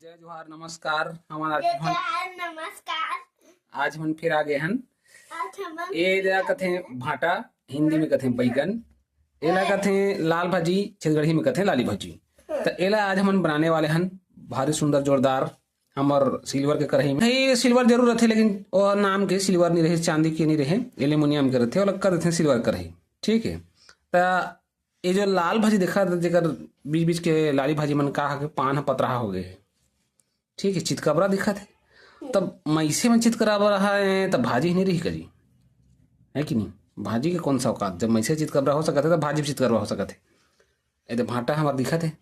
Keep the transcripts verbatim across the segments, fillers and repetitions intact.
जय जोहार, नमस्कार। हमन आज जय हमन, जोहार, नमस्कार। आज हमन फिर आ गे हन। आज हमन ए ला कथे भांटा, हिंदी में कथे बैगन, एला कथे लाल भाजी, छत्तीसगढ़ी में कथे लाली भाजी। त एला आज हमन बनाने वाले हन भारी सुंदर जोरदार हमर सिल्वर के कढ़ाई में। ये सिल्वर जरूर रथे, लेकिन वो नाम के सिल्वर नहीं रहे, चांदी के नहीं रहे, एल्यूमिनियम के रथे, ओला कर देथे सिल्वर कढ़ाई। ठीक है, त ये जो लाल भाजी देखा, जेकर बीच बीच के लाली भाजी मन का हके, पान ह पतरहा हो गए हे। ठीक है, चितकबरा दिखत हे। तब मइसे में चितकबरा है, तब भाजी ही नहीं रही करी, है कि नहीं? भाजी के कौन सा औकात, जब मइसे चितकबरा हो सकत है, तब भाजी भी चितकबरा हो सकत है। ये तो भांटा हमार दिखत है।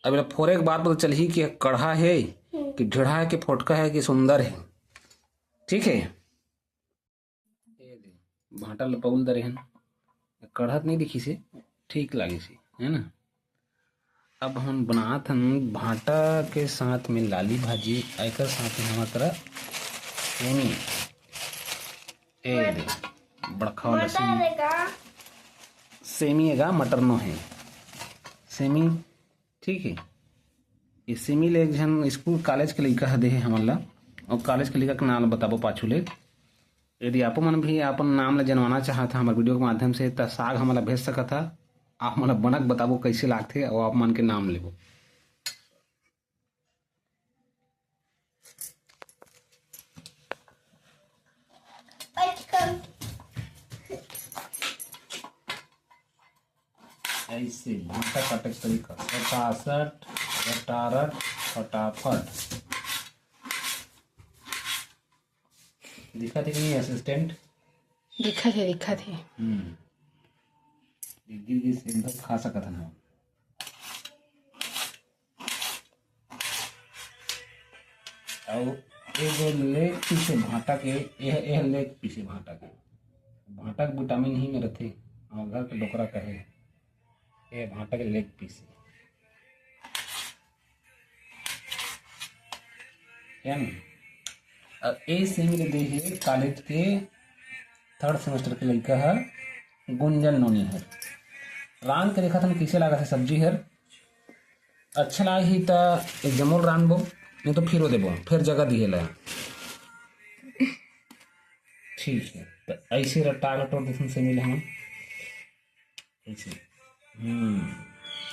अब एला फोरे के बाद पता चलही कि कढ़ा है कि ढेढ़ा है कि फोटका है कि सुंदर है। ठीक है, ये दे, भांटा ल पउल दरे हन, कढ़त नहीं दिखिस हे, ठीक लागिस हे, है ना? अब हम बनात हन भांटा के साथ में लाली भाजी, एकर साथ में हमर करा सेमी, ए दे, बड़खा वाला मटर सेमी, एगा। सेमी एगा, मटर नो है, सेमी। ठीक है, ये सेमी ले एक झन स्कूल कॉलेज के लइका ह दे हे हमन ला, और कॉलेज के लइका के नाम बताबो पाछू ले। यदि आपो मन भी अपन नाम ला जनवाना चाहत हा हमर वीडियो के माध्यम से, त साग हमन ला भेज सकत हा। आप मन ला बनक बताबो कैसे लागथे, और आप मन के नाम लेबो। ऐसे भांटा काटे के तरीका, सटासट, रटारट, फटाफट। दिखत हे कि नहीं असिस्टेंट? दिखत हे, दिखत हे। हम्म, ये गिर गिस, एकदम खा सकत हन हम। अउ ये जो लेग पीस हे भांटा के, यह, यह लेग पीस हे भांटा के। भांटा के विटामिन ही में रथे, हमर घर के डोकरा कहे, ये भांटा के लेग पीस हे। है ना? अब ए सेमी ले दे हे कॉलेज के थर्ड सेमेस्टर के लइका ह गुंजन नोनी हर। रांध के देखत हन कइसे लागत हे सब्जी हर। अच्छा लागही त एक जमोल रांधबो, नहीं तो फिरो देबो, फिर जगह दिहे ला। ठीक है, त ऐसे रटा रटो देखन सेमी ले हमन। ऐसे। हम्म।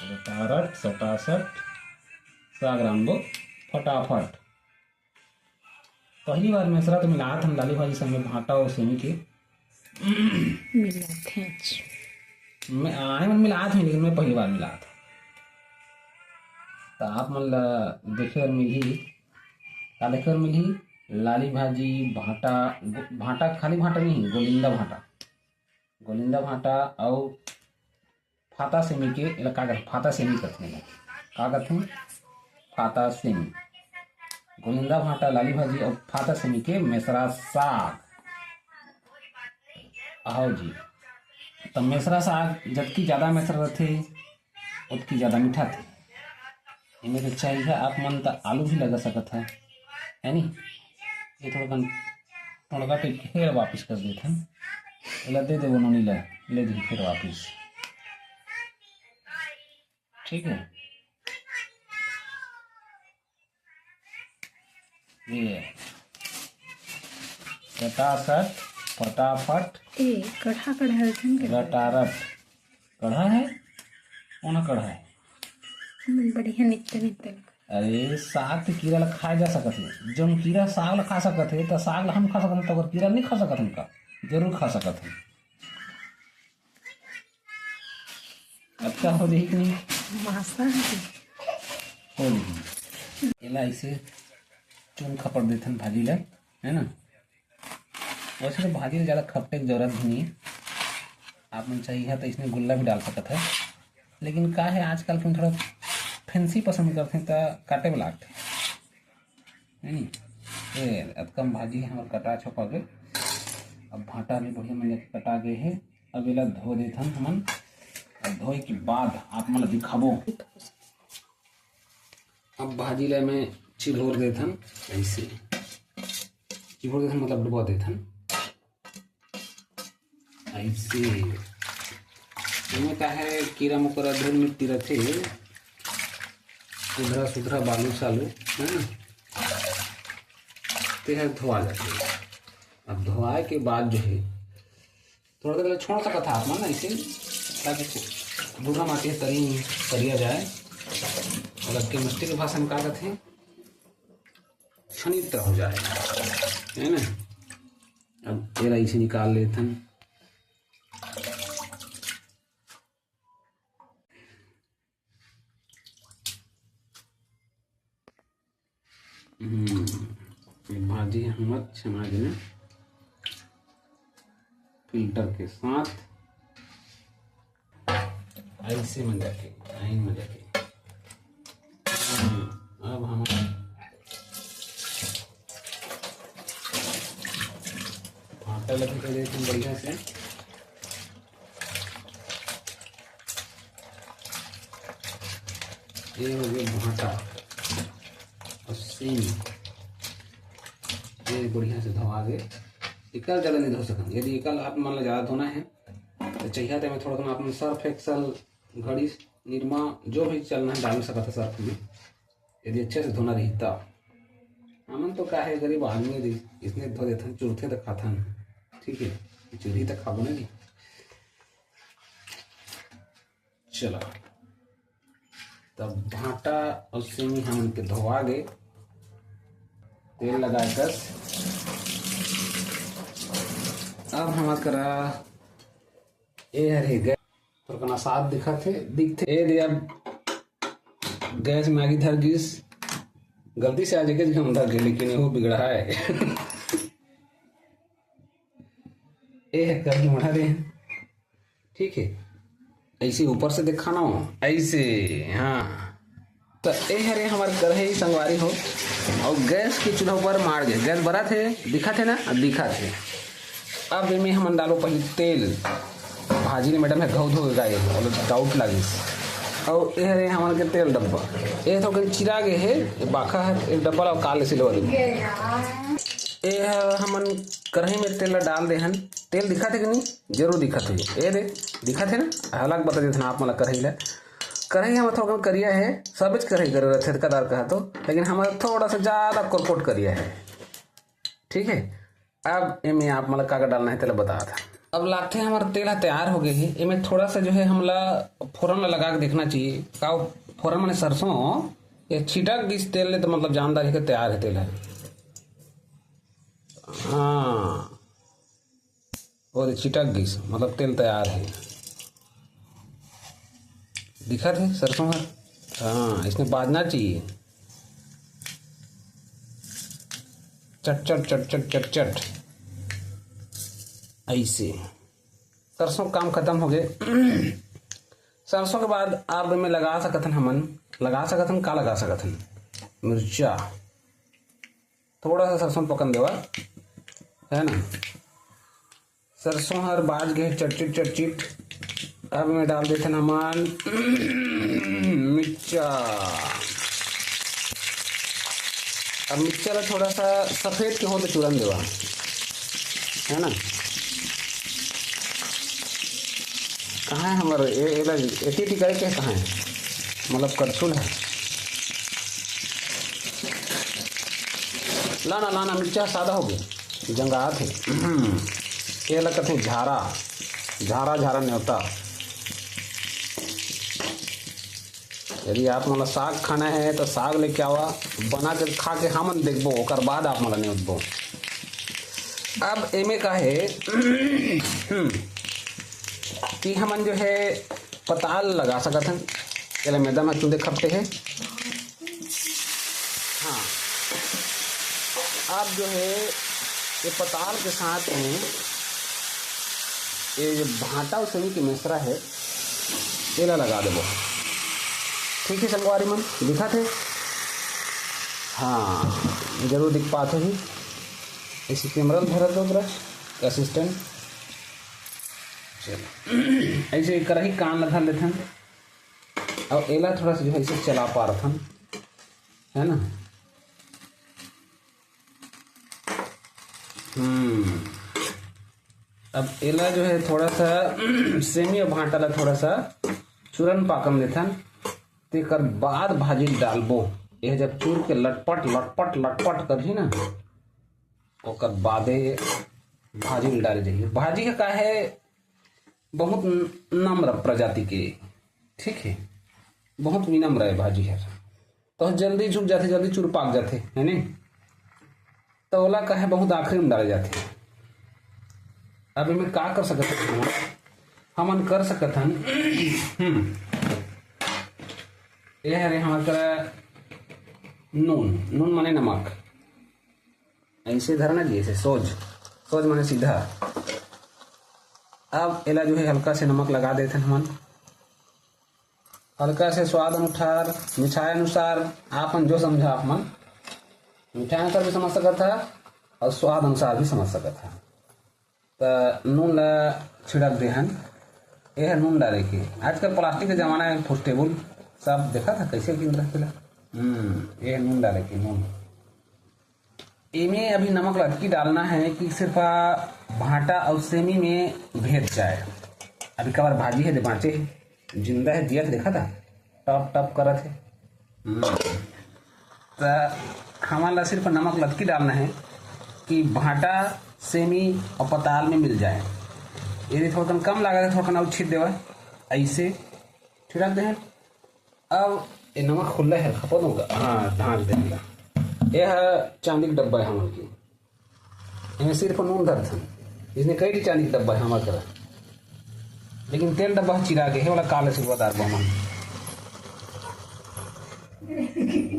रटारट, सटासट, साग रांधबो फटाफट। पहली बार मेसरा तो मिलात हन लाली भाजी संगे भांटा और सेमी के। मिलात हे आज। मैं, आने मन मिलात हन, लेकिन मैं पहली बार मिलात हन। तो आप मन ला देखे बर मिलही, का देखे बर मिलही? लाली भाजी, भांटा, गो-, भांटा, खाली भांटा नहीं, गोलिंदा भांटा। गोलिंदा भांटा अउ फाता सेमी के, एला का कथे? फाता सेमी कथे एला। का कथे? फाता सेमी। गोलिंदा भांटा, लाली भाजी अउ फाता सेमी के मेसरा साग। आओ जी, त मेसरा साग जतकी ज्यादा मेसरा रथे, ओतकी ज्यादा मीठा थे। एमे तो चाहिए आप मन त आलू भी लगा सकत है, है नी? ये थोड़ा कन, थोड़ा का टिक फिर वापस कर देते हैं। एला दे देबो नोनी ला, ले दी फिर वापस। ठीक है, ये फटाफट, फटाफट। ए, कढ़ा, कढ़ा रखन के। रटारट। कढ़ा है? ओना कढ़ा है। हम्म, बढ़िया नित्ते नित्ते लगा। अरे, साग के कीरा ला खाए जा सकत है। जौन कीरा साग ला खा सकत है, त साग ला हम खा सकत हन, त ओकर कीरा नहीं खा सकत हन का? जरूर खा सकत हन। अच्छा हो जाही कि नहीं? मासा है। हो जाही। एला ऐसे चुन खपड़ देथन भाजी ला, है ना? वैसे तो भाजी ला ज्यादा खपटे की जरूरत भी नहीं है। आप मन चाहिए तो इसमें गुल्ला भी डाल सकत है, लेकिन का है, आजकल के मन थोड़ा फैंसी पसंद करते हैं, तो काटे में लागते हैं, है नी? ये अतकम भाजी हमर कटा छपा गए। अब भांटा भी बढ़िया मन कटा गए है। अब एला धो देथन हमन। अब धोए के बाद आप मन ला दिखाबो। अब भाजी ला मैं चिभोर देथन, ऐसे चिभोर देथन, मतलब डुबो देथन, ऐसे। एमे का है, कीरा मकोरा, धूल मिट्टी रथे, त सुधरा सुधरा बालू सालू, है ना, ते हर धोआ जाथे। अब धोआए के बाद जो है, थोड़ा देर छोड़ सकत हा आप मन ऐसे, ताकि दूसरा माटी तरी तरिया जाए। और अब केमिस्ट्री के भाषा में का कहते हैं, छनित्र हो जाए, है ना। अब एला ऐसे निकाल लेथन। हम्म, ये भाजी हमर छना गे ना, फिल्टर के साथ ऐसे मजा के, ऐन मजा के। हम्म, अब हम आटा लगे कर देते हैं बढ़िया से। ये हो गया भाटा और सेम, ये बढ़िया से धोआ गे। एकर ज़्यादा नहीं धो सकन। यदि एकर आप मन ला ज़्यादा धोना है तो चाहिए तो मैं थोड़ा कन आप मन सर्फ एक्सल, घड़ी, निरमा, जो भी चलना है डाल सकत है सर्फ में, यदि अच्छे से धोना रही तब। हमन तो का है, गरीब आदमी रही, इसने धो देथन, चुरथे तो खाथन, ठीक है, चुरही तो खाबो ना जी। चला, तब भाटा और सेमी हमन के धोआ गे, तेल लगा कस। अब हम करा ए हर हे गैस, थोड़ा कना साफ दिखत हे, दिखथे। ए दे अब गैस में आगी धर गिस, गलती से आज एक घंटा के, लेकिन वो बिगड़ा है। ए है कर मुड़ा दे, ठीक है, ऐसे ऊपर से दिखाना हो, ऐसे, हाँ। तो ए हरे हमार कढ़ाई संगवारी हो, और गैस के चूल्हा ऊपर मार गए, गैस बरत हे, दिखत हे ना, दिखत हे। अब एमे हमन डालो पहले तेल, भाजी ने मैडम है घऊ धो के गाए, और डाउट लागिस। और ए हरे हमन के तेल डब्बा, ए तो कहीं चिरा गए है, ये बाखा है एक डब्बा ला काल सिलवा दी। ए ह हमन कढ़ाई में तेल ला डाल दे हन, तेल दिखत हे कि नहीं? जरूर दिखत होही। ए दे, दिखत हे ना? हालांकि बता देथन आप मन ला कढ़ाई ला। कढ़ाई हमर थोकन करिया हे, सबच कढ़ाई करे रथे कदार कहा तो, लेकिन हमर थोड़ा सा ज्यादा कोरकोट करिया हे। ठीक है, अब एमे आप मन ला का का डालना है तेला बता था। अब लागथे हमर तेल ह तैयार हो गए हे, एमे थोड़ा सा जो है हमला फोरन ला लगा के देखना चाहिए। का फोरन माने सरसों, ये छिटक दिस तेल ले तो मतलब जानदारी के तैयार है तेल है। हाँ, वो दे चिटक गिस, मतलब तेल तैयार है। दिखत है सरसों हर? हाँ, इसमें बाजना चाहिए, चट चट चट चट चट चट, ऐसे। सरसों काम खत्म हो गए। सरसों के बाद आप में लगा सकत हन, हमन लगा सकत हन, का लगा सकत हन? मिर्चा। थोड़ा सा सरसों पकन देवा, है ना। सरसों हर बाज गए चटचिट चटचिट। अब में डाल देथन हमन मिर्चा। अब मिर्चा ला थोड़ा सा सफेद के हो तो चूरन देवा, है ना। कहाँ है हमर ए-, एला एती एती करे के कहाँ है, मतलब करछुल है। लाना लाना मिर्चा सादा हो गया, जंगात है। एला कथे झारा, झारा झारा न्योता। यदि आप मन ला साग खाना है तो साग लेके आवा, बना के खा के हमन देखबो, ओकर बाद आप मन ला नेवतबो। अब एमे का है कि हमन जो है पताल लगा सकत हन, एला मैदा में चूंदे खपटे है। हाँ, अब जो है ये पताल के साथ में ये जो भांटा और सेमी के मिश्रा है, एला लगा देबो। ठीक है संगवारी मन, दिखत है? हाँ, जरूर दिख पात होही। इसी कैमरा ल धरत दो जरा, असिस्टेंट। चलो, ऐसे कढ़ाई कान ला धर लेथन, और एला थोड़ा सा जो है इसे चला पारथन, है ना। हम्म, अब एला जो है थोड़ा सा सेमी और भांटा ला थोड़ा सा चूरन पाकन देथन। तेकर बाद भाजी ल डालबो। यह जब चूर के लटपट लटपट लटपट करही ना, ओकर बादे भाजी ल डाले जाही। भाजी ह का है, बहुत नम्र प्रजाति के, ठीक है, बहुत विनम्र है भाजी हर। तो जल्दी झुक जाथे, जल्दी चूर पाक जाथे, है नहीं? तो ओला कहे बहुत आखिरी में डाले जाथे। अब एमे का कर सकत हन हमन? हमन कर सकत हन, हम्म, ये हरे हमर करा नून, नून माने नमक। ऐसे धरना जी, ऐसे सोज, सोज माने सीधा। अब एला जो है हल्का से नमक लगा देथन हमन, हल्का से स्वाद अनुसार, मिठाई अनुसार, आपन जो समझा आप मन। मिठाई अनुसार भी समझ सकत हा और स्वाद अनुसार भी समझ सकत हा। त नून ला छिड़क देहन। ये है नून डाले के। आजकल प्लास्टिक के जमाना है, फूड टेबल सब देखा था कैसे गिन रखे ला। हम्म, ये है नून डाले के, नून। एमे अभी नमक ला अतकी डालना है कि सिर्फ आ भांटा और सेमी में भेद जाए। अभी कवर भाजी है दे बाँचे है, जिंदा है, जियत देखा था, टप टप करत है। हम्म। त हमन ला सिर्फ नमक ला अतकी डालना है कि भांटा, सेमी और पताल में मिल जाए। यदि थोड़कन कम लागत है, थोड़कन और छीट देवा, ऐसे छिड़क दे। अब ये नमक खुल्ला है, खपत होगा, हाँ, ढांक देंगे। ये है चांदी के डब्बा है हमन की, एमे सिर्फ नून धरथन। इसने कई ठी चांदी के डब्बा है हमर करा, लेकिन तेल डब्बा चिरा गे है, वाला काला सिल्वर दार बमन।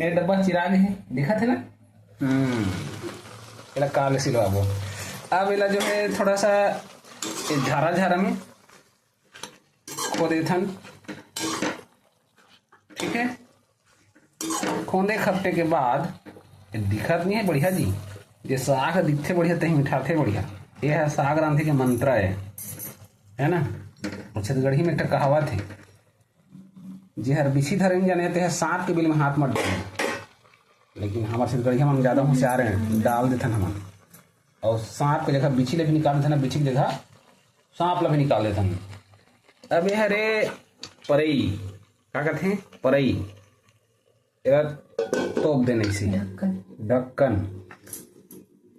ये डब्बा चिरा गे है, दिखत है ना? हम्म, एला काला सिल्वर बो। अब एला जो है थोड़ा सा ये झारा झारा में खो देथन, ठीक है। खोंदे खपटे के बाद ये दिखत नहीं है बढ़िया जी, जे साग दिखथे बढ़िया, तही मिठाथे बढ़िया। ये है साग रांधे के मंत्र है, है ना? और छत्तीसगढ़ी में एक ठा कहावत है, जे हर बिछी धरे नहीं जाने, ते हर सांप के बिल में हाथ मत डाले। लेकिन हमारे छत्तीसगढ़िया मन ज्यादा होशियार हैं, डाल देथन हमन। और सांप के जगह बिछी ले भी निकाल देथन, बिछी की जगह सांप ला भी निकाल देथन। अब ये हरे परई, का कहते हैं? परई। एला तोप देना इसे। ढक्कन। ढक्कन।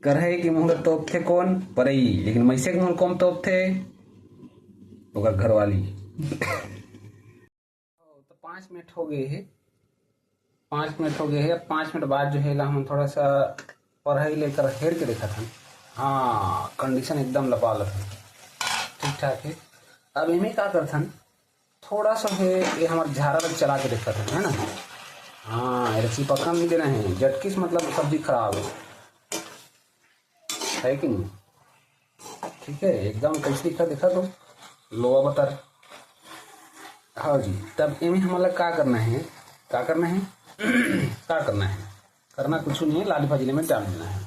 करही के मुंह ला तोपथे कौन? परई। लेकिन मइसे के मुंह ला कौन तोपथे? ओकर घरवाली। तो पाँच मिनट हो गए है, पाँच मिनट हो गए है। अब पाँच मिनट बाद जो है ला हमन थोड़ा सा परई लेकर हेर के देखत हन। हाँ, कंडीशन एकदम लपालप है, ठीक ठाक है। अब एमे का करथन, थोड़ा सा है ये हमर झारा ला चला के देखत हन, है ना? हाँ, एला चिपकन नहीं देना है, जटकिस मतलब सब्जी खराब है, है कि नहीं? ठीक है, एकदम कैसे दिखा, दिखा दो, लोवा बतर। हाँ जी, तब एमे हमन ला का करना है, का करना है, का करना है? करना कुछ नहीं है, लाली भाजी में डाल देना है।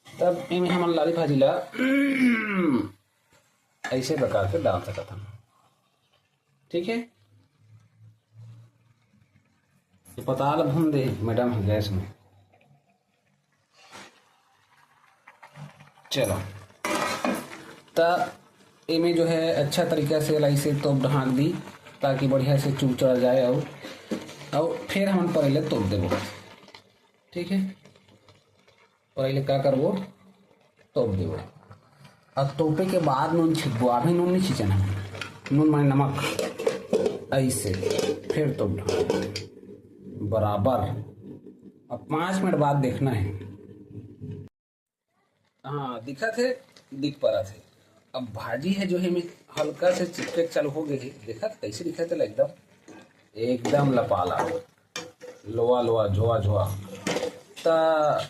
तब एमे हमन लाली भाजी ला ऐसे प्रकार के डाल सकत हन, ठीक है। ये पताल भून दे मैडम है गैस में। चलो, त एमे जो है अच्छा तरीका से ला इसे तोप ढांक दी, ताकि बढ़िया से चुरचुरा जाए। और, और फिर हमन परई ला तोप देबो, ठीक है। परई ला का करबो, तोप देबो। अब तोपे के बाद नून छिटबो, अभी नून नहीं छिंचन है, नून माने नमक, ऐसे फिर तोप ढांक बराबर। अब पाँच मिनट बाद देखना है। हाँ, दिखत है, दिख परत है। अब भाजी है जो है में हल्का से चिपके चालू हो गए है, देखत कैसे दिखत है एकदम, एकदम लपाला, लोवा लोवा, झोआ झोआ। त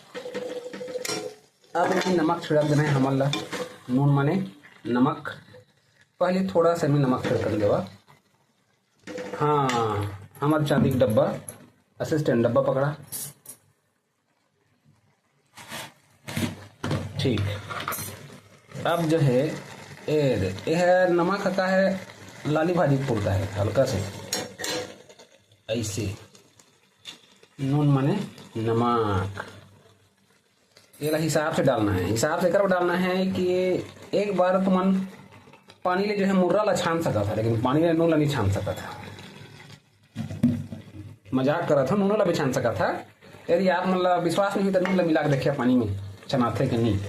अब इसमें नमक छिड़क देना है हमन ला, नून माने नमक। पहले थोड़ा सा में नमक छिड़क देवा। हाँ, हमार चांदी के डब्बा, असिस्टेंट डब्बा पकड़ा। ठीक, अब जो है, ए दे, ये है नमक का है, लाली भाजी के पुरता है, हल्का से ऐसे। नून माने नमक, ये ला हिसाब से डालना है। हिसाब से एकर डालना है कि एक बार तुमन पानी ले जो है मुर्रा ला छान सकत है, लेकिन पानी ले नून ला नहीं छान सकत है। मजाक करत हंव, नूनो ला भी छान सकत हा। यदि आप मन ला विश्वास नहीं होही त नून ला मिला के देखिया पानी में, छनाथे कि नहीं।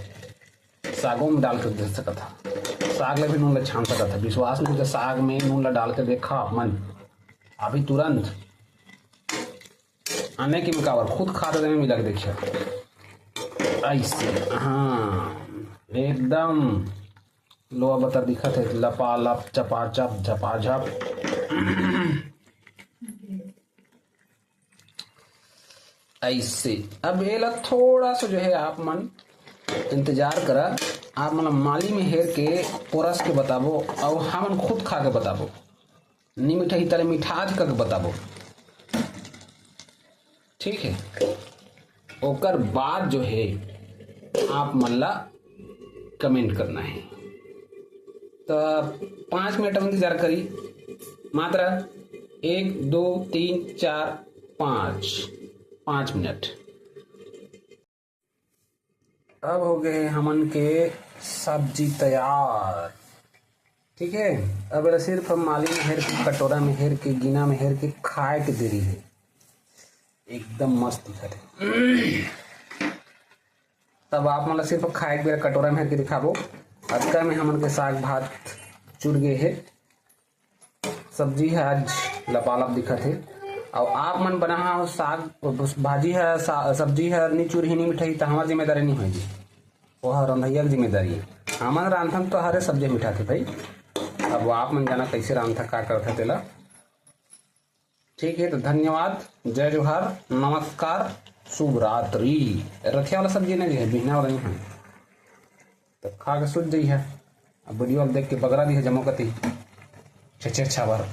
सागो में डाल के दे सकत हा, साग ला भी नून ला छान सकत हा। विश्वास नहीं होही त साग में नून ला डाल के देखा मन, अभी तुरंत। आने के में काबर, खुद खा त दे में मिला के देखिया। ऐसे, हाँ, एकदम लोहा बतर दिखत हे, लपालप, चपाचप, झपाझप। ऐसे अब एला थोड़ा सा जो है आप मन इंतजार करा, आप मन माली में हेर के, पोरस के बताबो, अउ हमन खुद खा के बताबो। नी मिठाही तले मिठात करके बताबो, ठीक है? ओकर बाद जो है आप मन ला कमेंट करना है। तो पाँच मिनट हम इंतजार करी, मात्र एक, दो, तीन, चार, पाँच, पाँच मिनट। अब हो गए हमन के सब्जी तैयार, ठीक है। अब एला सिर्फ हम माली में हेर के, कटोरा में हेर के, गिना में हेर के खाए के देरी है। एकदम मस्त दिखत है। तब आप मन ला सिर्फ खाए के बेरा कटोरा में हेर के दिखाबो। अतका में हमन के साग भात चुर गए है। सब्जी ह आज लपालप दिखत हे। अउ आप मन बनाहा हो साग, भाजी ह, सा-, सब्जी ह नी चुरही, नी मिठाही, त हमर जिम्मेदारी नी होय जी, वो ह रंधइया के जिम्मेदारी हे। हमन रांधन तो हरे सब्जी मिठाथे भाई। अब वो आप मन जाना कैसे रांधथा, का करथा तेला। ठीक है, तो धन्यवाद, जय जोहार, नमस्कार, शुभ रात्रि। रथिया वाला सब्जी नहीं है, बिहना वाला नहीं है, तो खा के सुत जाइए। अब वीडियो अब देख के बगरा दी है जमो कती छे छे छावर।